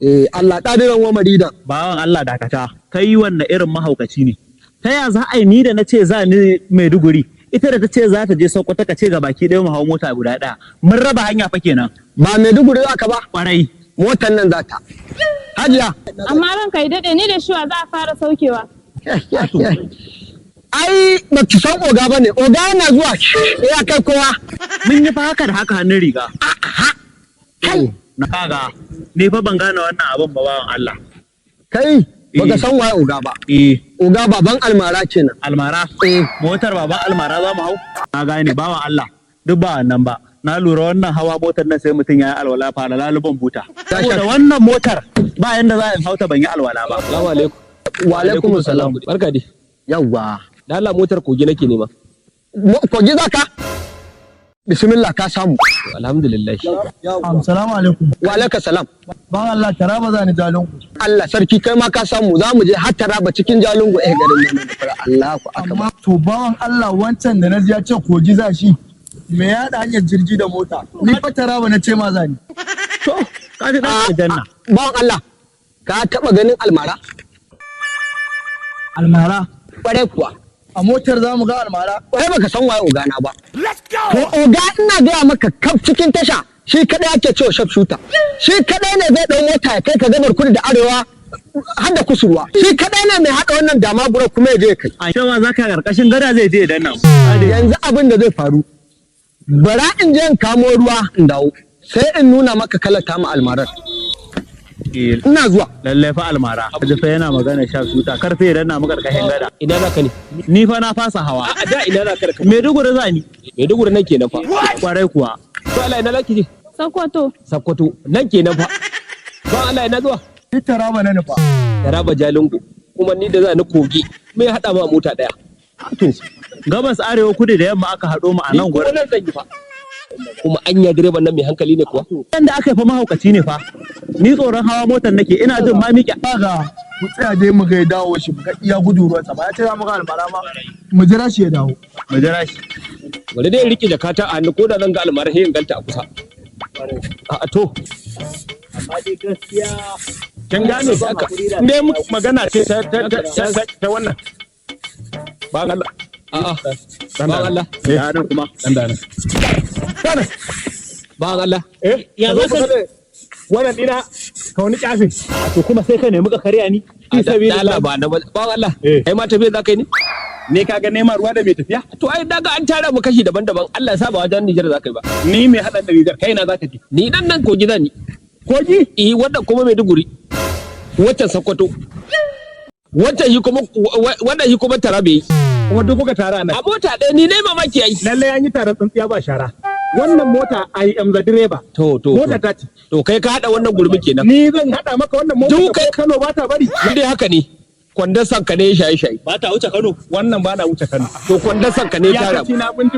Eh, Allah ƙadiran wa maridan. Bawan Allah, dakata. Kai wanne irin mahaukaci ne? Ta ya za a yi ni da na ce za ni Maiduguri, ita da ta ce za ta je Sokoto, ka ce ga baki ɗaya mu hau mota guda ɗaya? Mun raba hanya fa kenan. Ba Maiduguri za ka ba? Kwarai. Motar nan za ta. Hajiya. Amma ranka yi daɗe, ni da shuwa za a fara saukewa? Ai ba ki san oga ba ne, oga yana zuwa ya kai kowa. Mun yi fa haka da haka hannun riga. Kai. Na kaga, ni fa ban gane wannan abin ba, bawan Allah. Kai baka san waye oga ba. Eh. Oga baban almara kenan. Almara? Eh. Motar baban almara za mu hau? Na gane, bawan Allah. Duk ba wannan ba. Na lura wannan hawa motar nan sai mutum ya yi alwala, fara laluban buta. Saboda wannan motar ba yanda za a hauta ban yi alwala ba. Salamu alaikum. Wa alaikum salam. Barka dai. Yawwa. Da Allah, motar Kogi nake nema. Kogi za ka? Bismillah, ka samu. Alhamdulillah. Assalamu alaikum. Wa alaikum salam. Ban Allah, Taraba za ni, Jalingo. Allah sarki, kai ma ka samu, za mu je har Taraba cikin Jalingo, eh, garin nan da fara Allahu akbar. Amma to, bawan Allah, wancan da na ji ya ce Kogi za shi. Me ya haɗa hanyar jirgi da mota? Ni fa Taraba na ce ma za ni. To, ka ji dan aljanna. Bawan Allah, ka taba ganin almara? Almara. Kwarai kuwa. A motar za mu ga almara? Kai baka san waye ogana ba. To oga, ina gaya maka, kaf cikin tasha shi kadai ake cewa sharp shooter. Shi kadai ne zai dau mota ya kai ka gabar, kudu da arewa har da kusurwa. Shi kadai ne mai hada wannan dama gura kuma ya je ya kai. A cewa za ka karkashin gada zai je ya danna. Yanzu abin da zai faru, bara in je in kamo ruwa in dawo, sai in nuna maka kalar tamu almarar. Eh, Ina zuwa. lallai fa almara. Ji fa yana magana sharp shooter, kar fa ya danna mu karkashin gada. Ina za ka ne? Ni fa na fasa hawa. A da ina za ka da ka? Maiduguri za ni. Maiduguri nan kenan fa. Kwarai kuwa. To Allah, ina za ki je? Sokoto. Sakkwato nan kenan fa. Ba Allah, ina zuwa? Ni Taraba na nufa. Taraba, Jalingo. Kuma ni da za ni Kogi. Me ya haɗa ma mota ɗaya? To, gabas, arewa, kudu da yamma aka haɗo mu a Ni nan kuma gurin. nan zan yi fa. Kuma anya direban nan mai hankali ne kuwa? Yanda aka yi fa mahaukaci ne fa. Ni tsoron hawa motar nake, ina jin ma miƙe. Kaga, ku tsaya dai mu ga ya dawo shi, mu ga iya gudu ruwansa ba ya ce za mu ga almara ba. Mu jira shi ya dawo. Mu jira shi. Bari dai in rike jakata a hannu, ko da zan ga almara sai in ganta a kusa. A to. Amma dai gaskiya Kin gane Haka. ne magana ce ta wannan. Ba Allah. A'a. Ba Allah. Ya nan kuma. Dan da nan. Ba Allah. Eh, Ya ka za zo ka kusa da wannan dina ka wani kyafe. To kuma sai ka nemi ka karya ni. Fi Da Allah, ba na ba Allah. Eh. Kai ma tafiya za ka yi ne? Ne ka ga neman ruwa da mai tafiya? To ai daga an tara mu kashi daban-daban. Allah ya sa ba wajen Nijar za ka yi ba. Ni mai haɗa da Nijar, kai na za ka je? Ni dan nan Kogi zan yi. Kogi? Eh, wannan kuma Maiduguri. Waccan Sokoto. Wancan shi kuma, wannan shi kuma Taraba yi. Kuma duk kuka tara nan. A mota ɗaya, ni ne mamaki ai. Lallai an yi taron tsintsiya ba shara. Wannan mota, I am the driver. To. Mota ta ce. To kai ka haɗa wannan gurbi kenan. Ni zan haɗa maka wannan mota Duk da ko Kano ba ta bari. Ni dai haka ne. Kwandon ka ne shaye-shaye. Ba ta wuce Kano. Wannan ba na wuce Kano. To kwandon ka ne ya Ya tara mu. na bin.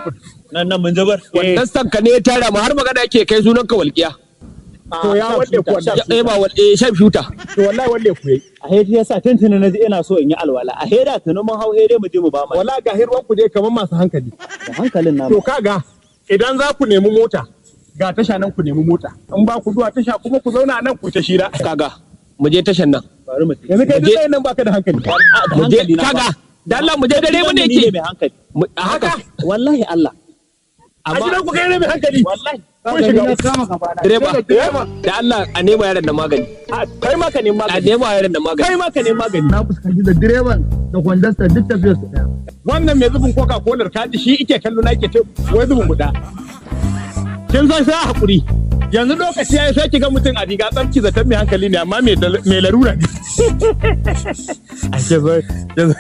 Nan nan mun jabar. Kwandon ka ne ya tara mu, har magana yake kai sunan ka walƙiya. To ya wanda ku wannan. Ya ba wal eh shan futa. To wallahi wanda ku yayi. A hedi yasa tuntuni na ji ina so in yi alwala. A heda tuni mun hau hede mu je mu ba mu. Wallahi ga hirwan ku je kamar masu hankali. Da hankalin namu. To kaga, idan za ku nemi mota, ga tasha nan, ku nemi mota. In ba ku zuwa tasha kuma, ku zauna nan ku ta shira. Kaga, mu je tashan nan. Bari mu. Yanzu kai Mu je- duk nan baka da hankali. Mu je, kaga, da Allah mu je, dare mu ne Ni ne yake. mai hankali. A haka. Wallahi Allah. A gidan ku kai ne mai hankali. Wallahi. Kun shiga Na uku. kama gabana. Direba, da Allah a nema yaron da magani. A, kai ma ka nemi A magani. nema yaron da magani. Kai ma ka nemi magani. Na fuskanci da direban da kwandasta duk tafiyar su ɗaya. Wannan mai zubin Coca Cola, ka ji shi ike kallo na yake ce wai zubin guda. Kin san sai hakuri. Yanzu lokaci yayi sai ki ga mutum a riga tsarki, zaton mai hankali ne, amma mai larura ne. Ake zo yanzu.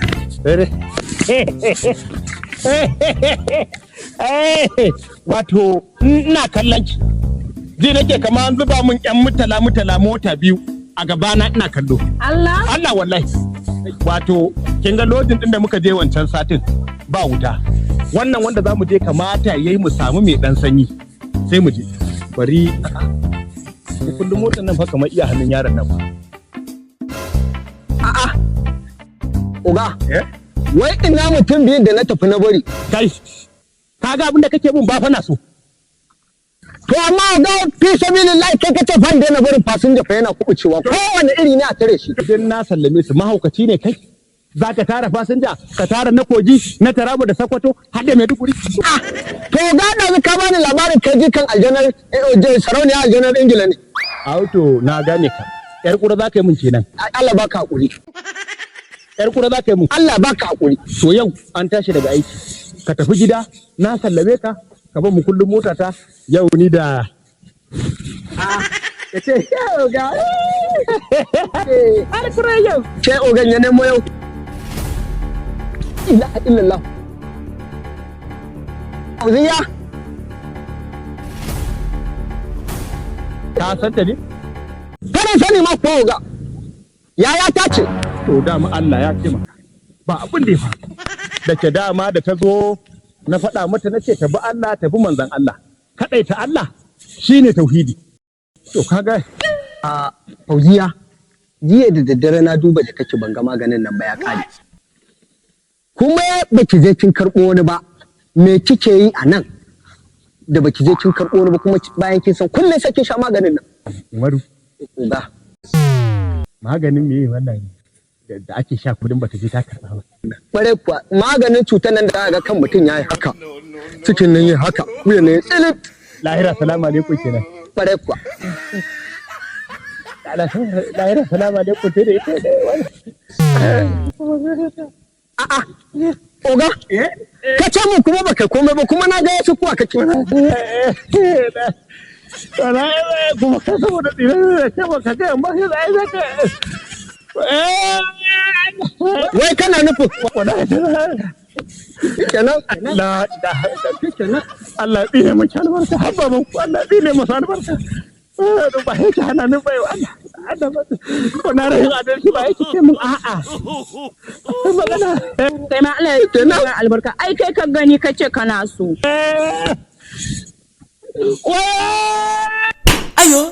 Wato ina kallon ki. Ji nake kamar an zuba mun yan mutala mutala mota biyu a gabana ina kallo. Allah. Allah wallahi. Wato kin ga lodin din da muka je wancan satin ba wuta. Wannan wanda za mu je kamata yayi mu samu mai dan sanyi. Sai mu je. Bari kullum motar nan fa kamar iya hannun yaron nan fa. A'a. Oga, Eh? wai ina mutum biyun da na tafi na bari? Kai. Ka ga abin da kake mun ba fa na so. To amma ga fi sabilillahi, kai kace fan daina barin fasinja fa yana kubucewa, kowane iri ne a tare shi. Idan na sallame su, mahaukaci ne kai? Za ka tara fasinja, ka tara na Kogi, na Taraba da Sokoto, har da Maiduguri. Ah, to ga ɗazu ka bani labarin kai jikan aljanar sarauniya aljanar Ingila ne. Auto, na gane ka. Yar kura za ka yi mun kenan. Allah baka hakuri. Yar kura za ka yi mun. Allah baka hakuri. To, yau an tashi daga aiki, ka tafi gida, na sallame ka, ka bar mu kullum mota ta yau ni da ya ce yau ga alkurai yau. Ke ogan ya nemo yau. Ilaha illallah. Fauziya. Ka san ta ne? Kada sani ma ko oga. Yaya ta ce. To, dama Allah ya ce maka ba abin da ya faru da ke dama da ta zo na faɗa mata, na ce ta bi Allah, ta bi manzon Allah, kaɗai ta Allah shine tauhidi. To, kaga. A Fauziya, jiya da daddare na duba da kake, ban ga maganin nan ba, ya kare. Kuma baki je kin karɓo wani ba, me kike yi a nan da baki je kin karɓo wani ba, kuma bayan kin san kullum sai kin sha maganin nan? Umaru. Oga. Maganin me wannan da ake sha kudin bata je ta karɓa ba? Kwarai kuwa, maganin cutar nan da ga kan mutum ya yi haka, cikin nan yi haka, wuyan nan ya tsilip. Lahira salamu alaikum kenan. Kwarai kuwa. Lahira salamu alaikum sai da ita da wani. A'a, oga, ka ce mun kuma baka komai ba, kuma na ga yasu kuwa kake. Kuma ka saboda tsirar da ce ba ka ga amma sai da ai zaka. Wai kana nufin kenan? La ilaha illallah. Allah ya tsine miki albarka, har baban ku Allah ya tsine masa albarka. Ba yake hana ni bai Allah. Allah ba na rahin adalci ba yake ce mun a'a. Magana. Kai ma Allah ya tsine maka albarka. Ai kai ka gani ka ce kana so. Ayo.